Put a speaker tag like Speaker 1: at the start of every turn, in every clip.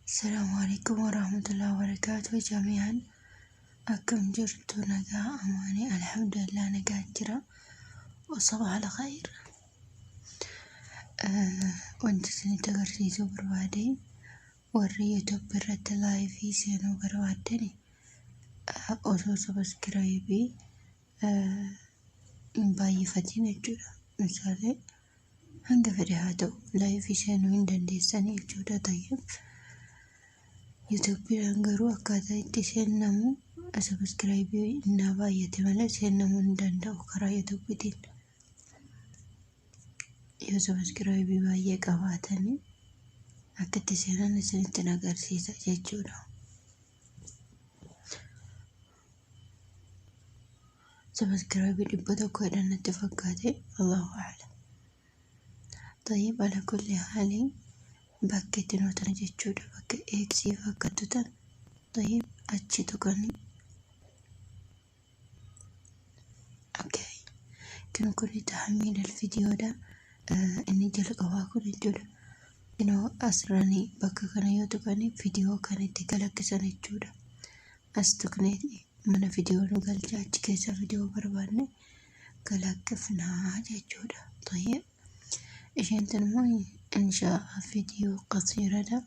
Speaker 1: السلام عليكم ورحمة الله وبركاته جميعا. Akkam jirtu? Nagaa, amaanii? Alhamdulillah, nagaa jira. وصباح الخير. Wanti isinitti agarsiisuu barbaade, warri YouTube irratti live seenuu barbaaddani, osoo subscribe hin baay'ifatin jechuudha. Misaalee hanga fedhe haa ta'u, live seenuu hin dandeessanii jechuudha. Tayyib, YouTubeiidhaan garuu akkaataa itti seenamu subscribe naa baay'ate malee seenamuu hin danda'u karaa YouTubeiitiin. Yoo subscribe baay'ee qabaatanii akka itti seenan isinitti agarsiisa jechuudha. Subscribe 100 jedhan natti fakkaate, الله أعلم. طيب، على كل حال bakka itti nootana jechuudha. Bakka eegsii fakkaattu tan. طيب، achi tuqanii, okay, kun تحميل الفيديو dha. Inni jalqabaa kun jechuudha. Kunoo asirranii bakka kana yoo tuqanii viidiyoo kan itti kalaqqisan jechuudha. As tuqneeti mana viidiyoo nu galcha, achi keessa viidiyoo barbaanne kalaqqifnaa jechuudha. طيب، isheen tun immoo إنشاء فيديو قصير dha.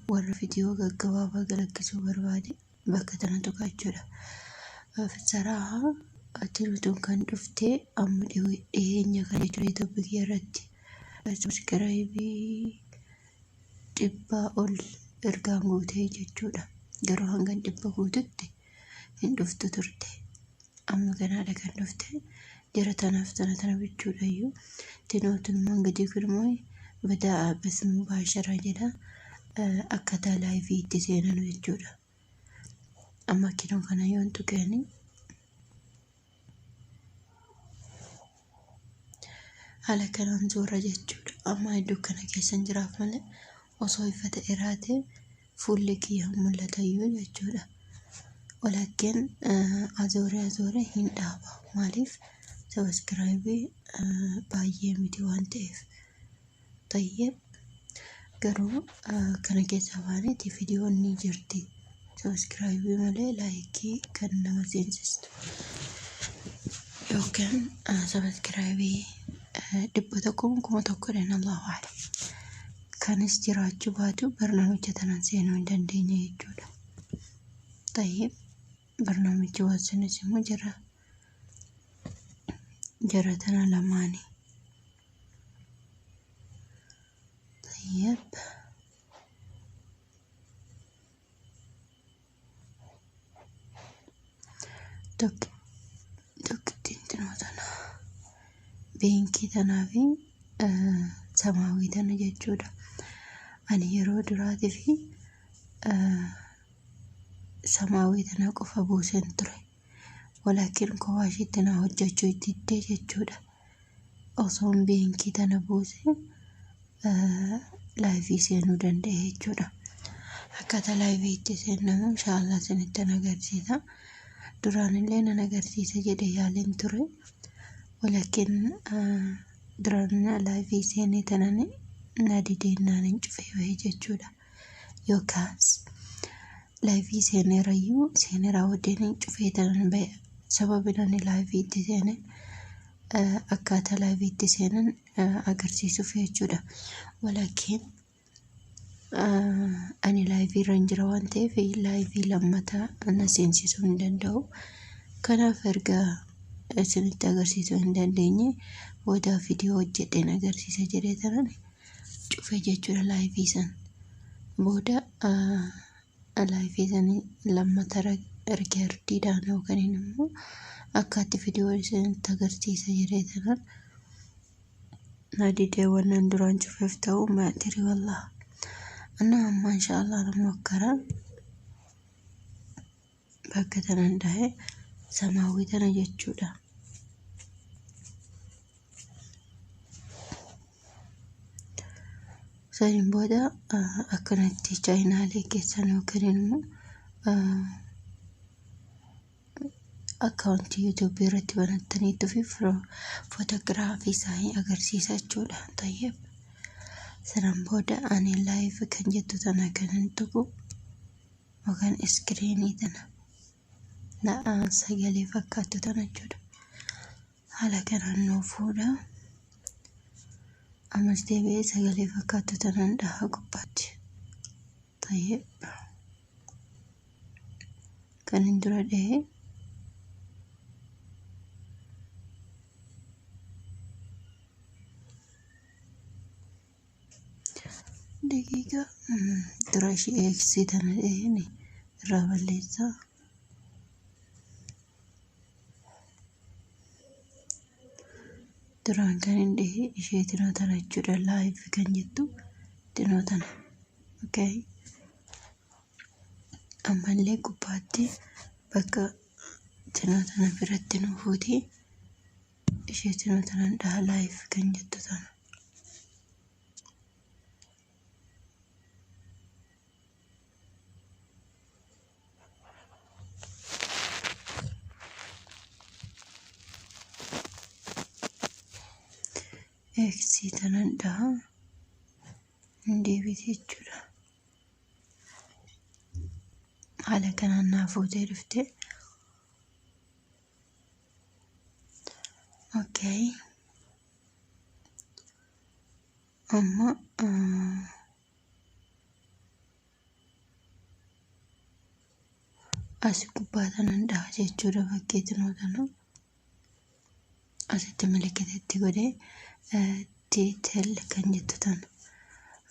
Speaker 1: Warra viidiyoo gaggabaabaa galakkisuu barbaade bakka tana tuqa jechuudha. Saraa tiruutuun kan dhufte amma dhiyeenya kana jechuudha. YouTube irratti subscribe 100 ol ergaan guutee jechuudha. Garuu hangan 100 guututti hin dhuftu turte. Amma ganaadha kan dhufte. Jara tanaaf tana tana bichuudha iyyuu. Tinootuun immoo gadii kun immoo بدأ بث مباشرة jedha. Akkaataa live itti seenan jechuudha. Amma kinoo kana yoon tuqeeni haala kanaan zoora jechuudha. Amma iddoo kana keessa hin jiraaf malee osoo ifa ta'e raate fuulli kiyya mul'ata iyyuu jechuudha. Walakkeen azooree azooree hin dhaaba. Maaliif? Subscribe baay'ee miti waan ta'eef. طيب، garuu kana keessaa baaneeti viidiyoon ni jirti. Subscribe malee like kan nama seensistu. Yookaan subscribe 100, 1000 dhaan, الله أعلم. Kanis jiraachuu baatu barnaamija tanaan seenuu hin dandeenye jechuudha. طيب، barnaamijji waan immoo jira jara tana lamaani. طيب، tokkittiin tinoo tana pink tanaa fi samaawii tana jechuudha. Ani yeroo duraatii fi samaawii tana qofa buuseen ture. Walaakin kophaa isheetti na hojjechuu diddee jechuudha. Osoon pink tana buuse live seenuu danda'e jechuudha. Akkaataa live itti seenamu إن شاء الله isinitti agarsiisa. Duraan illee nan agarsiisa jedhee yaaleen ture. Walaakin duraan live seenee tanan na dideennaan hin cufee bahee jechuudha. Yookaas live seeneerayyuu seenee raawwadheen hin cufee tanan bahe. Sababni ani live itti seene akkaataa live itti seenan agarsiisuuf jechuudha. Walaakin ani live irra hin jira waan ta'eef live lammataa na seensisuu hin danda'u. Kanaaf erga isinitti agarsiisuu hin dandeenye booda viidiyoo hojjedheen agarsiisa jedhee tanan cufe jechuudha live san. Booda live sanii lammata recordiidhaan yookaan immoo akkaatti viidiyoo isinitti agarsiisa jedhee tanan na didee wannan duraan cufeef ta'uu ما أدري والله. እና amma إن شاء الله mokkara bakka tanan dhahe samaawwii tana jechuudha. Saniin booda akkanatti channel keessan yookaan immoo account YouTube irratti banattaniitu fi footogiraafii isaanii agarsiisa jechuudha. طيب. Sanaan booda ani live kan jettu tana kanan tuqu yookaan iskiriinii tana sagalee fakkaattu tana jechuudha. Haala kanaan nuu fuudha. Ammas deebi'ee sagalee fakkaattu tanaan dhaha gubbaatti. Tayyee kan hin dura dhahee daqiiqa dura ishee eegsisii tana dhaheen irraa balleessaa. Duraan kan hin dhahe ishee tinoo tana jechuudha. Live kan jettu tinoo tana. Okay. Ammallee gubbaatti bakka tinoo tana biratti nu fuuti. Ishee tinoo tanaan dhaha live kan jettu tana. Eegsii tanan dhaha hin deebite jechuudha. Haala kanaan naa fuutee dhufte. Okay. Amma as gubbaa tanan dhaha jechuudha bakkee tinoo tana. Asitti mallattoo itti godhee title kan jettu tana.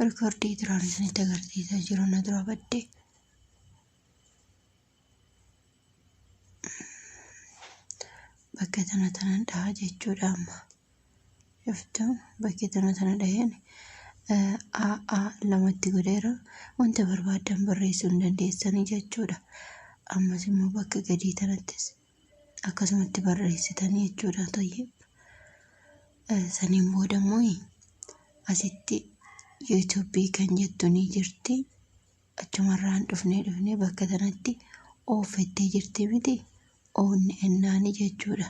Speaker 1: Rikoordii duraan isinitti agarsiisaa jiru na dura badde. Bakka tana tanan dhaha jechuudha amma. Shuftuu bakkee tana tana dhaheen AA lamatti godheera. Wanta barbaaddan barreessuu hin dandeessanii jechuudha. Ammas immoo bakka gadii tanattis akkasumatti barreessitanii jechuudha. Toyyee saniin booda immoo asitti yuutuubii kan jettu ni jirti. Achumarraan dhufnee dhufnee bakka tanatti ooffettee jirti miti oonni ennaani jechuudha.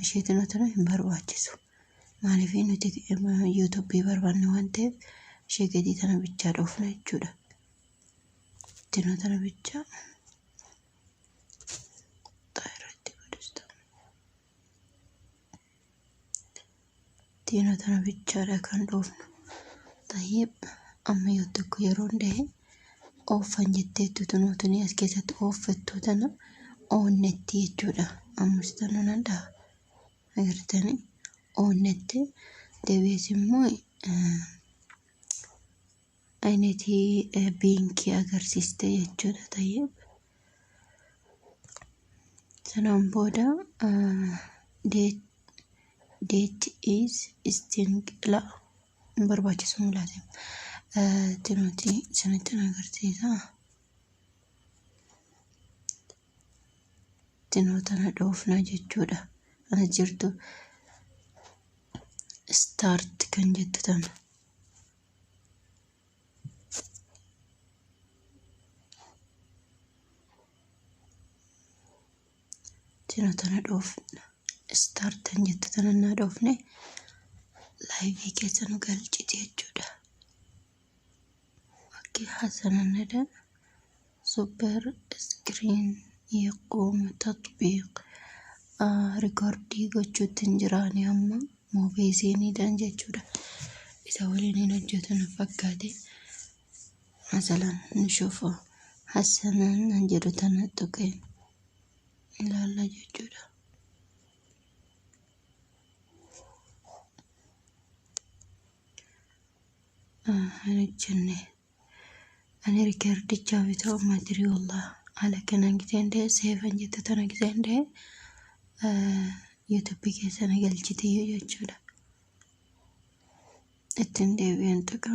Speaker 1: Isheetiin tana hin barbaachisu. Maaliif nuti yuutuubii barbaanne waan ta'eef ishee gadii tana bichaa dhoofna jechuudha. Tinoo tana bichaa xaayiratti godhista. Tinoo tana bichaadha kan dhoofnu. Tayyib amma yoo tokko yeroo dhahe ooffan jetteettu tunuutuni as keessatti ooffettuu tana oonnetti jechuudha. Ammas tana nan dhaha. Agartanii oonnetti deebi'ees immoo aynetii biinkii agarsiiste jechuudha. Tayyib sanaan booda date is sting la hin barbaachisu mul'ate. Tinuuti isinitti agarsiisa. Tinoo tana dhoofna jechuudha. Ana jirtu start kan jettu tana. Tinoo tana dhoofna. Start kan jettu tana naa dhoofne laayivii keessa nu galchiti jechuudha. Okay, حسنا ندى super screen يقوم تطبيق rikoordii gochuutti hin jiraani amma moobeesiiniidhaan jechuudha. Isa waliin hin hojjetu na fakkaate. Masalan nishuufa hasanan nan jedhu tana tuqee ilaalla jechuudha. Hin hojjenne. Ani rikoordichaaf ta'u madirii wallah haala kanaan giseen ta'e seefan jettu tana giseen ta'e yuutuubii keessa na galchitiyyuu jechuudha. Ittiin deebi'een tuqa.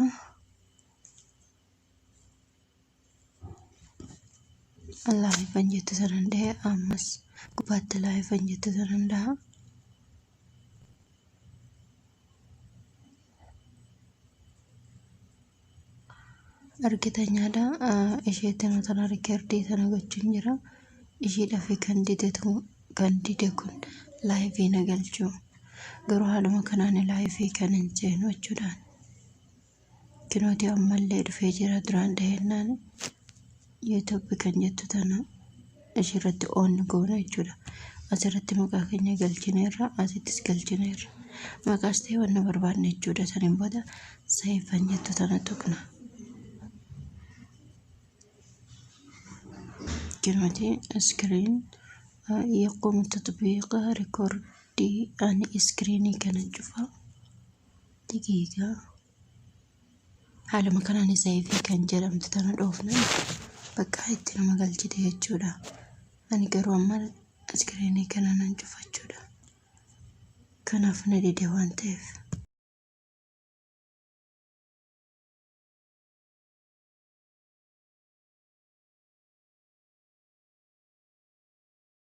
Speaker 1: Laayifan jettu sanan ta'e ammas gubbaatti laayifan jettu sanan dhaha. Argitanyaadha. Isheetiin tana rikoordii tana gochuun jira. Isheedhaaf kan dide kun laayivii na galchuu. Garuu haaluma kanaan laayivii kan hin seenu jechuudhaan. Kinooti ammallee dhufee jira duraan dhahennaan YouTube kan jettu tana ishirratti on goona jechuudha. Asirratti maqaa keenya galchineerra, asittis galchineerra. Maqaas ta'e wanna barbaadne jechuudha. Saniin booda save kan jettu tana tuqna. Kinooti screen يقوم تطبيق record ani iskiriinii kana cufa daqiiqaa haaluma kanaan save kan jedhamtu tana dhoofna bakka itti nama galchite jechuudha. Ani garuu amma iskiriinii kana nan cufa jechuudha. Kanaaf na dide waan ta'eef.